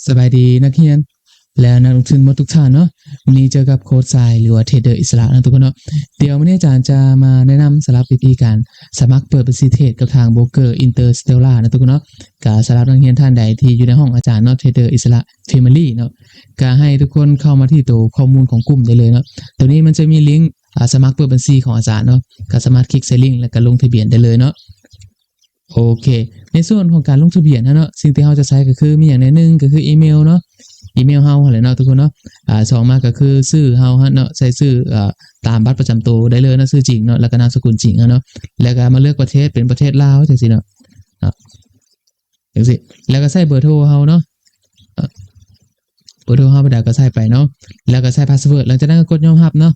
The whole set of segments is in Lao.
ສະບາຍດີນັກຮຽນ ແລະ ນັກລົງທຶນໝົດທຸກທ່ານເນາະ. ມື້ນີ້ເຈີກັບໂຄດຊາຍ ຫຼືວ່າເທຣດເດີອິດສະຫຼະເນາະທຸກຄົນເນາະ. ດຽວມື້ນີ້ອາຈານຈະມາແນະນຳສຳລັບວິທີການສະໝັກເປີດບັນຊີເທຣດກັບທາງໂບຣກເກີອິນເຕີສະເຕລລາເນາະທຸກຄົນເນາະ. ກະສຳລັບນັກຮຽນທ່ານໃດທີ່ຢູ່ໃນຫ້ອງອາຈານເນາະ ເທຣດເດີອິດສະຫຼະ Family ເນາະ ກະໃຫ້ທຸກຄົນເຂົ້າມາທີ່ໂຕຂໍ້ມູນຂອງກຸ່ມໄດ້ເລີຍເນາະ. ໂຕນີ້ມັນຈະມີລິງ ອາ ສະໝັກເປີດບັນຊີຂອງອາຈານເນາະ ກະສາມາດຄລິກໃສ່ລິງ ແລ້ວກະລົງທະບຽນໄດ້ເລີຍເນາະ. ໂອເຄ ໃນສ່ວນຂອງການລົງທະບຽນຫັ້ນເນາະ ສິ່ງທີ່ເຮົາຈະໃຊ້ກໍຄືມີຫຍັງແດ່? ໜຶ່ງ ກໍຄືອີເມວເນາະ ອີເມວເຮົາຫັ້ນແຫຼະເນາະທຸກຄົນເນາະ. ອາ ສອງມາກໍຄືຊື່ເຮົາຫັ້ນເນາະ ໃສ່ຊື່ ອາ ຕາມບັດປະຈຳໂຕໄດ້ເລີຍເນາະ ຊື່ຈິງເນາະ ແລ້ວກໍນາມສະກຸນຈິງຫັ້ນເນາະ. ແລ້ວກໍມາເລືອກປະເທດ ເປັນປະເທດລາວຈັ່ງຊີ້ເນາະ ເນາະ ຈັ່ງຊີ້ ແລ້ວກໍໃສ່ເບີໂທເຮົາເນາະ ເອີ ເບີໂທເຮົາໄປໃດກໍໃສ່ໄປເນາະ ແລ້ວກໍໃສ່ພາສເວີດ. ຫຼັງຈາກນັ້ນກໍກົດຍອມຮັບເນາະ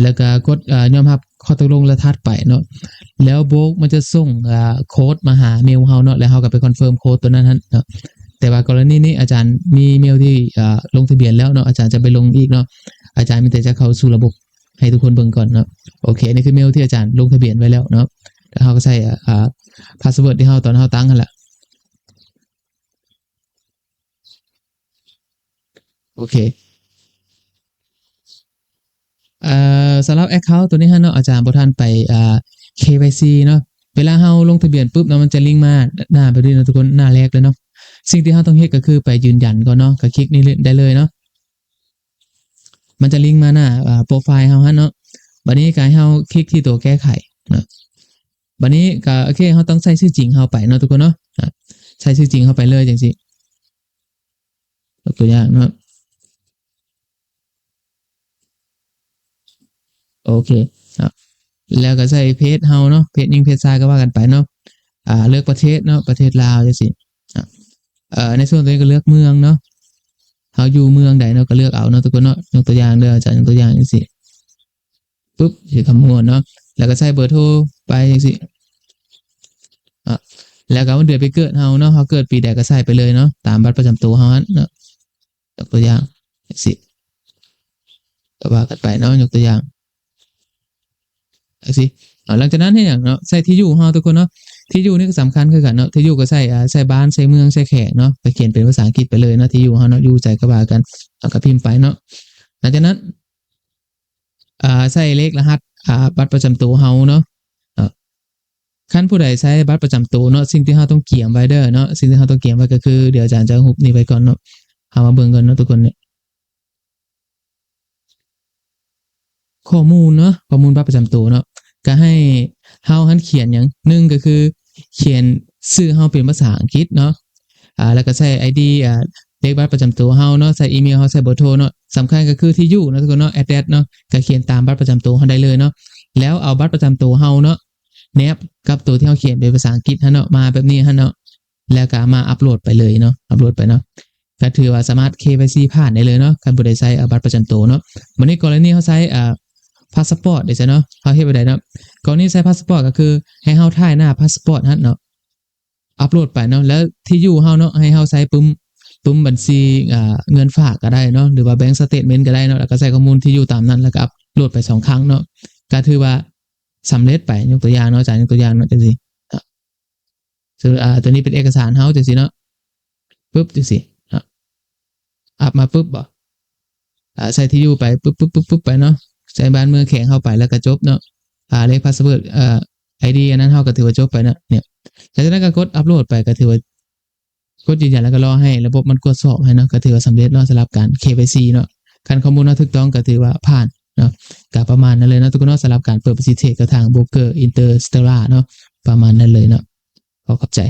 ແລ້ວກໍກົດ ເອີ ຍອມຮັບຂໍ້ຕົກລົງ ແລ້ວຖັດໄປເນາະ. ແລ້ວໂບຣກມັນຈະສົ່ງ ເອີ ໂຄດມາຫາເມວເຮົາເນາະ ແລ້ວເຮົາກໍໄປຄອນເຟີມໂຄດຕົວນັ້ນຫັ້ນເນາະ. ແຕ່ວ່າກໍລະນີນີ້ອາຈານມີເມວທີ່ ເອີ ລົງທະບຽນແລ້ວເນາະ ອາຈານຈະໄປລົງອີກເນາະ. ອາຈານມີແຕ່ຈະເຂົ້າສູ່ລະບົບໃຫ້ທຸກຄົນເບິ່ງກ່ອນເນາະ. ໂອເຄ ນີ້ຄືເມວທີ່ອາຈານລົງທະບຽນໄວ້ແລ້ວເນາະ. ແລ້ວເຮົາກໍໃສ່ ເອີ ພາສເວີດທີ່ເຮົາ ຕອນເຮົາຕັ້ງຫັ້ນແຫຼະ. ໂອເຄ ເອີ ສຳລັບແອັກເຄົາໂຕນີ້ຫັ້ນເນາະ ອາຈານບໍ່ທັນໄປ ເອີ ເຄວາຍຊີເນາະ. ເວລາເຮົາລົງທະບຽນປຶບເນາະ ມັນຈະລິງມາໜ້າແບບນີ້ເນາະທຸກຄົນ ໜ້າແລກເລີຍເນາະ. ສິ່ງທີ່ເຮົາຕ້ອງເຮັດກໍຄືໄປຢືນຢັນກ່ອນເນາະ ກໍຄລິກນີ້ໄດ້ເລີຍເນາະ. ມັນຈະລິງມາໜ້າ ອາ ໂປຣໄຟລ໌ເຮົາຫັ້ນເນາະ. ບາດນີ້ກໍໃຫ້ເຮົາຄລິກທີ່ຕົວແກ້ໄຂເນາະ. ບາດນີ້ກໍ ໂອເຄ ເຮົາຕ້ອງໃສ່ຊື່ຈິງເຮົາໄປເນາະທຸກຄົນເນາະ. ອາ ໃສ່ຊື່ຈິງເຮົາໄປເລີຍຈັ່ງຊີ້ ຍົກຕົວຢ່າງເນາະ. ໂອເຄ ເນາະ ແລ້ວກໍໃສ່ເພດເຮົາເນາະ ເພດຍິງເພດຊາຍກໍວ່າກັນໄປເນາະ. ອາ ເລືອກປະເທດເນາະ ປະເທດລາວຈັ່ງຊີ້. ອາ ເອີ ໃນສ່ວນຕົວນີ້ກໍເລືອກເມືອງເນາະ ເຮົາຢູ່ເມືອງໃດເນາະ ກໍເລືອກເອົາເນາະທຸກຄົນເນາະ. ຍົກຕົວຢ່າງເດີ ອາຈານຍົກຕົວຢ່າງຈັ່ງຊີ້ ປຶບ ຊິຄຳນວນເນາະ ແລ້ວກໍໃສ່ເບີໂທໄປຈັ່ງຊີ້. ອາ ແລ້ວກໍວັນເດືອນປີເກີດເຮົາເນາະ ເຮົາເກີດປີໃດກໍໃສ່ໄປເລີຍເນາະ ຕາມບັດປະຈຳໂຕເຮົາຫັ້ນເນາະ. ຍົກຕົວຢ່າງຈັ່ງຊີ້ ກໍວ່າກັນໄປເນາະ ຍົກຕົວຢ່າງຈັ່ງຊີ້. ອາ ຫຼັງຈາກນັ້ນເຮັດຫຍັງເນາະ ໃສ່ທີ່ຢູ່ເຮົາທຸກຄົນເນາະ. ທີ່ຢູ່ນີ້ກໍສຳຄັນຄືກັນເນາະ ທີ່ຢູ່ກໍໃສ່ ອາ ໃສ່ບ້ານ ໃສ່ເມືອງ ໃສ່ແຂວງເນາະ ກໍຂຽນເປັນພາສາອັງກິດໄປເລີຍເນາະ ທີ່ຢູ່ເຮົາເນາະ ຢູ່ໃສກໍວ່າກັນ ເຮົາກໍພິມໄປເນາະ. ຫຼັງຈາກນັ້ນ ອາ ໃສ່ເລກລະຫັດ ອາ ບັດປະຈຳໂຕເຮົາເນາະ. ເອີ ຄັນຜູ້ໃດໃຊ້ບັດປະຈຳໂຕເນາະ ສິ່ງທີ່ເຮົາຕ້ອງກຽມໄວ້ເດີເນາະ ສິ່ງທີ່ເຮົາຕ້ອງກຽມໄວ້ກໍຄື ດຽວອາຈານຈະເອົາຮູບນີ້ໄວ້ກ່ອນເນາະ ເຮົາມາເບິ່ງກ່ອນເນາະທຸກຄົນເນາະ. ຂໍ້ມູນເນາະ ຂໍ້ມູນບັດປະຈຳໂຕເນາະ ກໍໃຫ້ເຮົາຫັ້ນຂຽນຫຍັງ? ໜຶ່ງ ກໍຄືຂຽນຊື່ເຮົາເປັນພາສາອັງກິດເນາະ ອາ ແລ້ວກໍໃສ່ໄອດີ ອາ ເລກບັດປະຈຳໂຕເຮົາເນາະ ໃສ່ອີເມວເຮົາ ໃສ່ເບີໂທເນາະ. ສຳຄັນກໍຄືທີ່ຢູ່ເນາະທຸກຄົນເນາະ ແອັດເດຣສເນາະ ກໍຂຽນຕາມບັດປະຈຳໂຕເຮົາໄດ້ເລີຍເນາະ. ແລ້ວເອົາບັດປະຈຳໂຕເຮົາເນາະ ແນບກັບໂຕທີ່ເຮົາຂຽນເປັນພາສາອັງກິດຫັ້ນເນາະ ມາແບບນີ້ຫັ້ນເນາະ ແລ້ວກໍມາອັບໂຫຼດໄປເລີຍເນາະ ອັບໂຫຼດໄປເນາະ ກໍຖືວ່າສາມາດ ເຄວາຍຊີ ຜ່ານໄດ້ເລີຍເນາະ ຄັນຜູ້ໃດໃຊ້ ເອີ ບັດປະຈຳໂຕເນາະ. ບັດນີ້ກໍລະນີເຮົາໃຊ້ ເອີ ພາສປອດເດຊັ້ນເນາະ ເຮົາເຮັດແບບໃດເນາະ? ກໍລະນີໃຊ້ພາສປອດກໍຄືໃຫ້ເຮົາຖ່າຍໜ້າພາສປອດຫັ້ນເນາະ ອັບໂຫຼດໄປເນາະ ແລ້ວທີ່ຢູ່ເຮົາເນາະ ໃຫ້ເຮົາໃຊ້ປຶ້ມ ປຶ້ມບັນຊີ ອາ ເງິນຝາກກໍໄດ້ເນາະ ຫຼືວ່າ bank statement ກໍໄດ້ເນາະ ແລ້ວກໍໃສ່ຂໍ້ມູນທີ່ຢູ່ຕາມນັ້ນ ແລ້ວກໍອັບໂຫຼດໄປສອງຄັ້ງເນາະ ກໍຖືວ່າສຳເລັດໄປ. ຍົກຕົວຢ່າງເນາະ ອາຈານຍົກຕົວຢ່າງເນາະ ຈັ່ງຊີ້ ເນາະ ເຊິ່ງ ອາ ຕົວນີ້ເປັນເອກະສານເຮົາຈັ່ງຊີ້ເນາະ ປຶບ ຈັ່ງຊີ້ເນາະ ອັບມາປຶບບໍ ອາ ໃສ່ທີ່ຢູ່ໄປ ປຶບໆໆໆ ໄປເນາະ ໃສ່ບ້ານເມືອງແຂວງເຮົາໄປ ແລ້ວກໍຈົບເນາະ. ອາ ເລກພາສເວີດ ເອີ ໄອດີ ອັນນັ້ນເຮົາກໍຖືວ່າຈົບໄປເນາະ ເນຍ ຫຼັງຈາກນັ້ນກໍກົດອັບໂຫຼດໄປ ກໍຖືວ່າ ກົດຢືນຢັນ ແລ້ວກໍລໍໃຫ້ລະບົບມັນກວດສອບໃຫ້ເນາະ ກໍຖືວ່າສຳເລັດເນາະ ສຳລັບການ ເຄວາຍຊີ ເນາະ. ຄັນຂໍ້ມູນເຮົາຖືກຕ້ອງກໍຖືວ່າຜ່ານເນາະ. ກໍປະມານນັ້ນເລີຍເນາະທຸກຄົນເນາະ ສຳລັບການເປີດບັນຊີເທຣດກັບທາງໂບຣກເກີອິນເຕີສະເຕລລາເນາະ ປະມານນັ້ນເລີຍເນາະ. ຂໍຂອບໃຈ.